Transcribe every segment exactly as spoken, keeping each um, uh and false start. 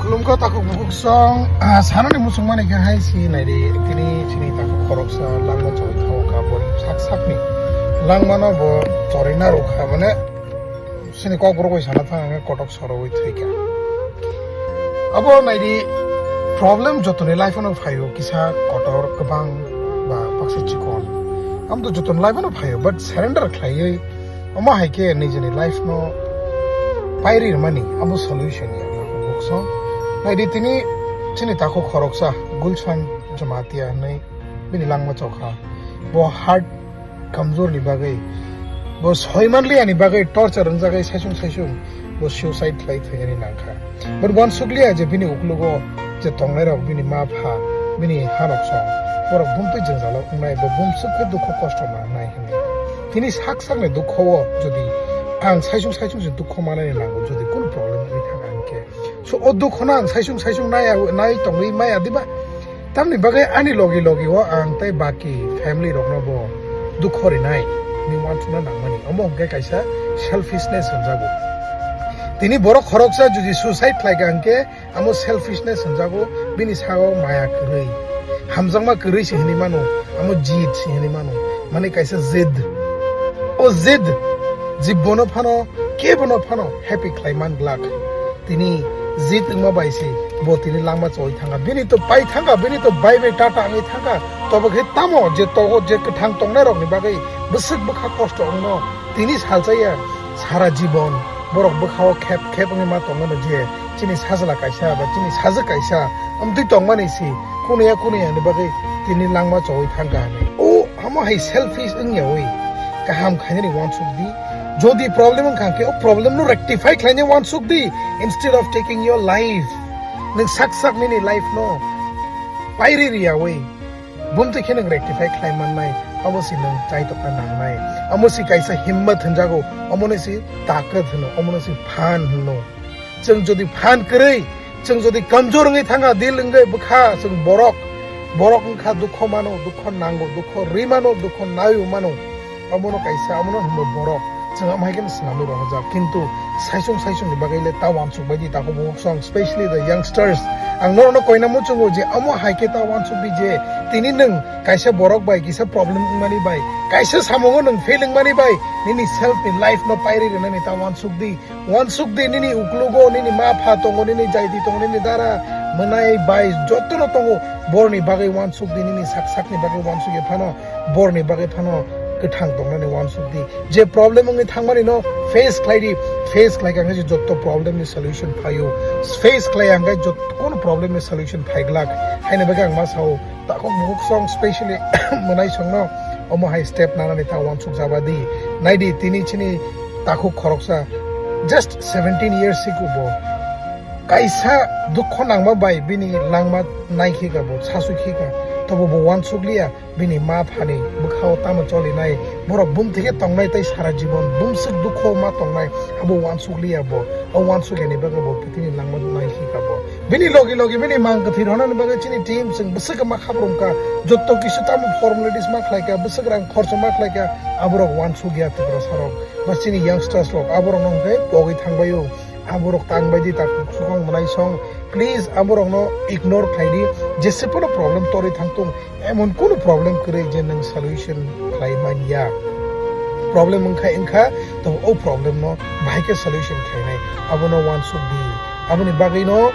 Lungkha takhuk bukhuk song, ah, sanani muchung mani khe hai si naidi, tini chini takhuk khoroksa langma chorwi thango kha, bo sak sakni langmano bo chorwi narwkha, mane chini kokborok bai sana thang ang kotok sorwi thwikha. Abo naidi, problem jotoni life-o no phaio, kisa kotor, kwbang ba baksa chikon. Amo to jotoni life-o no phaio, but surrender khlaiwi omo hai khe nijini life-no pairi rwmani abo solution ya, takhuk bukhuk song. Naidi tini chini takhuk khoroksa Gulshan Jamatia hinwi bini langma chokha. Bo heart kamjor ni bagwi, bo soi manliya ni bagwi torture wngjagwi saisung saisung bo suicide khlai thwinani nangkha. But uansukliya je bini uklogo je tongnairok, bini ma pha, bini hanok song, borok bumtwi jwngjalo wngnai, bo bumswk khe dukho kosto mangnai hinwi. Tini sak sakni dukho-o jodi ang saisung saisung se dukho manani nango, jodi kunu problem wngwi thang ang khe, so o dukhono ang saisung saisung nai, nai tongwi maya diba? Tamni bagwi ani logi logi o ang tei baki family rokno bo dukho rinai hinwi uansukna nangmani. Omo hwnkhe kaisa selfishness hwnjago. Tini borok khoroksa jodi suicide khlaikha hwnkhe amo selfishness hwnjago, bini sago maya kwrwi, hamjakma kwrwi se hinwi mano, amo jid se hinwi mano, mane kaisa jid. O jid jibbono phano, kebono phano happy khlai man glak. Tini jit wngma bai se bo tini langma choi thangkha. Bini to pai thangkha, bini to bai bai tata wngwi thangkha. Tobo khe tamo je togo, je kwthang tongnai rokni bagwi bwswk bwkha kosto wngno tini salchaya. Sara jibon borok bwkhao khep khep wngwi ma tongmano je chini sajla kaisa ba chini sajwk kaisa amtwi tongmani se kunuya kunuya ni bagwi tini langma choi thangkha hinwi. O Amo hai selfish wngyawi kaham khainani uansuk di. Jodi problem wngkha khe o problem no rectify khlaina uansuk di, instead of taking your life. Nwng sak sak nini life no pairi riyawi bumtwi khe nwng rectify khlai mannai, abo si nwng chaitokna nangnai. Amo si kaisa himmat hwnjago, omono si takat hwno, omono si phan hwno. Chwng jodi phan kwrwi, chwng jodi kamjor wngwi thangkha, dil wngwi bwkha, chwng borok, borok wngkha dukho mano, dukho nango, dukho rwi mano, dukho naiwi mano, omono kaisa, omono hwnwi borok. Chwng amhai kheno swnamwi rohorjak, kintu saisung saisungni bagwi le ta uansuk bai di, takhuk bukhuk song, specially the youngsters. Ang norokno koina muchungo je omo hai khe ta uansuk di je tini nwng kaisa borok bai kisa problem wngmani bai, kaisa samungo nwng fail wngmani bai, nini self ni life no pairi rwnani ta uansuk di. Uansuk di nini uklugo, nini ma pha tongo, nini jaiti tongo, nini dara mwnai bai jotono tongo. Borni bagwi uansuk di, nini sak sakni bagwi uansuk ya phano, borni bagwi phano kwthang tongnani uansuk di. Je problem wngwi thangmani no face khlai di, face khlai kha khe jotto problem ni solution phaio. Face khlai ang khe jotto kono problem ni solution phai glak. Haini bagwi ang ma sao, takhuk bukhuk song specially mwnai songno omo hai step nanani ta uansuk jaba di. Nai di, tini chini takhuk khoroksa just seventeen years sikubo kaisa dukho nangma bai bini langma nai khika bo, sasui khika, tobo bo uansuk liya bini ma phani bwkhao tamo cholinai, borok bumthike tongnai tei sara jibon bumswk dukho ma tongnai, abo uansuk liya bo. O uansuk yani bagwi bo tini langma nai khika bo. Bini logi logi bini mang kwthwi rwnani bagwi chini team chwng bwswk ma khaprumkha, jotto kisu tamo formalities ma khlaikha, bwswk rang khorchoma khlaikha, aborok uansuk ya Tiprasa rok. Ba chini youngsters rok aborokno hwnkhe pogwi thangbaio. Aborok tang bai di, takhuk sukang mwnai song. Please, aborokno ignore khlai di. Jese pono problem torwi thang tung, emon kunu problem kwrwi je nwng solution khlai man ya. Problem wngkha, wngkha, to o problem no bahai khe solution khlainai. Abono uansuk di. Aboni bagwi no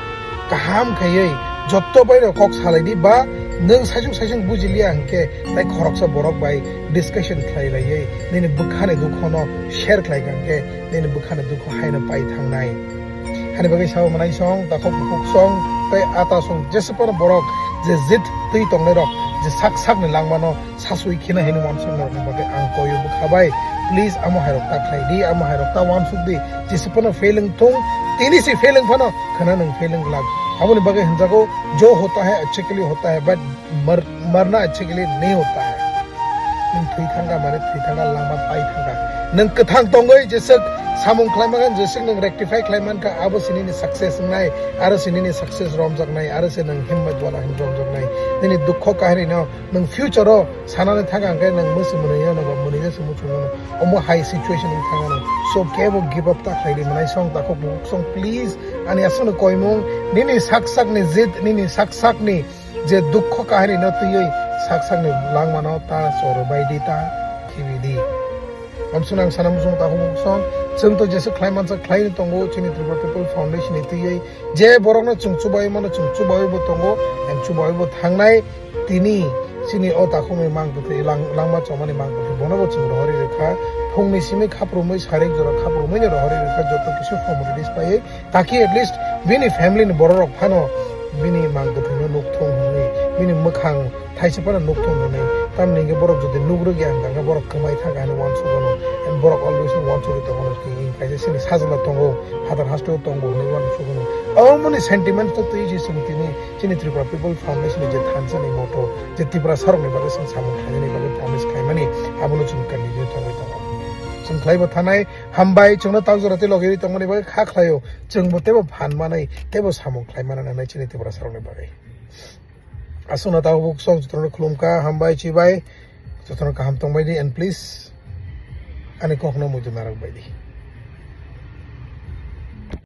kaham khaiwi jotto bai no kok salai di, ba nwng saisung saisung buji liya hwnkhe tai khoroksa borok bai discussion khlai laiwi nini bwkhani dukhono share khlai kha hwnkhe nini bwkhani dukho haino pai thangnai. Hani bagwi sao mwnai song, takhuk bukhuk song, tei ata song, jese pono borok je jit twi tongnai rok, je sak sakni langmano sasui khina hino uansuk norokni bagwi ang koyo bwkha bai. Please, amo hai rok ta khlai di, amo hai rok ta uansuk di, jese pono fail wng thung, tini si fail wng phano khana nwng fail wng glak. Aboni bagwi hwnjago, jo hota hai, actually hota hai, but mar-, marna actually nahi hota hai. Nwng thwi thangkha mane thwi thangkha, langma pai thangkha. Nwng kwthang tongwi jeswk Samung khlai mankha, jeswk nwng rectify khlai mankha, abo se nini success wngnai, aro se nini success romjaknai, aro se nwng himmat wala hin romjaknai. Nini dukho kahini no nwng future o sanani thang ang khe nwng mwswi mwnwi ya no ba mwnwi ya se muchung no. Omo hai situation wng thang ano. So kebo give up ta khlai di mwnai song takhuk bubuk song, please. Ani aswk no koimung, nini sak sak ni jit, nini sak sak ni je dukho kahini no twiwi sak sak ni langma no ta choro bai di, ta khibi di. Amswk ang sana muchung takhuk bubuk song, chwng to jeswk khlai mansa khlai tongo chini Tripura People Foundation ni twiwi. Je borok no chwng chubai mano, chwng chubai bo tongo, and chubai bo thangnai. Tini chini o takhuk ni mang bwtwi lang-, langma chomani mang bwtwi bono bo chwng rohorwi rwkha. Phung ni simi khaprumwi, sarik jora khaprumwi ni rohorwi rwkha, joto kisu formalities paiwi. Taki at least bini family ni borok rok phano bini mang bwtwi no nuk thung hwnwi, bini mwkhang thaisa phano nuk thung hwnwi. Tamni hwnkhe borok jodi nuk rwgya hwnkha khe borok kwmai thangkha hwnwi uansukgano. And borok always uansugwi tongmano, kaisa chini sajla tongo, phatar hasteo tongo hwnwi uansukgano. Aboni sentiments no twi se chwng tini chini Tripura People Foundation ni je thansa ni motto, je Tripura sarok ni bagwi chwng samung khlainani bagwi promise khlaimani, abono chwng continue thangwi tongo. Chwng khlaibo thanai, hambai, chwngno tak jora tei logi tongmani bagwi kha khlaio. Chwngbo teibo phan manai, teibo samung khlai manani hinwi chini Tripura sarokni bagwi. Aswkno tabuk sok jotono khulumkha, hambai, chibai, jotono kaham tongbai di, and please ani kokno muitu narwk bai di.